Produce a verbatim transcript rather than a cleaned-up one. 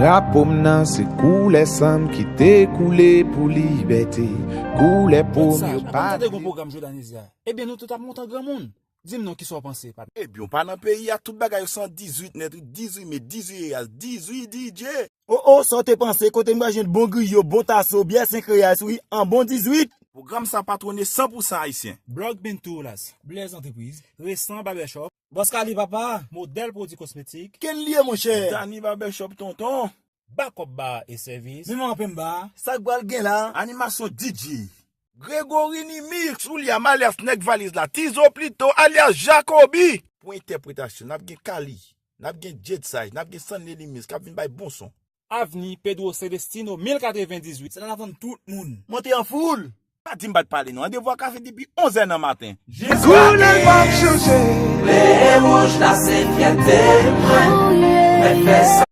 Drapo m nan se koulè san m ki te koule pou libète. Koulè pwomyo pa. Tande gon pwogram Jòdanizya. Ebyen nou tout ap monte an granmoun. Di m non, kisa w panse, patnè? Ebyen w pa nan peyi a, tout bagay yo se an dizuit nèt wi, dizuit me, dizuit reyal, dizuit DJ. O o, sa w te panse, kote m pral jwenn bon griyo, bon taso, byè senk reyal wi, an bon dizuit. Pwogram sa patwone san pou san ayisyen. Blog Bentoulas, Blaze Entreprise, Restan Barbershop, Bòs Kali papa, Modèl Pwodui Kosmetik, Kenlie monchè. Dani Barbershop tonton. Bakòp Bar e Sèvis, Menm anpen ba, sa k pral gen la? Animasyon DJ. Gregory Nimix, William alyas Nèg Valiz la, Tizo Plito alyas Jacoby. Pou entèpretasyon, n ap gen Kali, n ap gen Jed Saj, n ap gen Sanley Limis k ap vin bay bon son. Avni Pedro Celestino mil katrevendizuit. Se la n ap tann tout moun. Monte an foul. Pa di m pa t pale non, randevou a ka fèt depi onz è nan maten. Koulè m ap chanje. Ble e wouj la se fyète mwen. Mèt fè sa.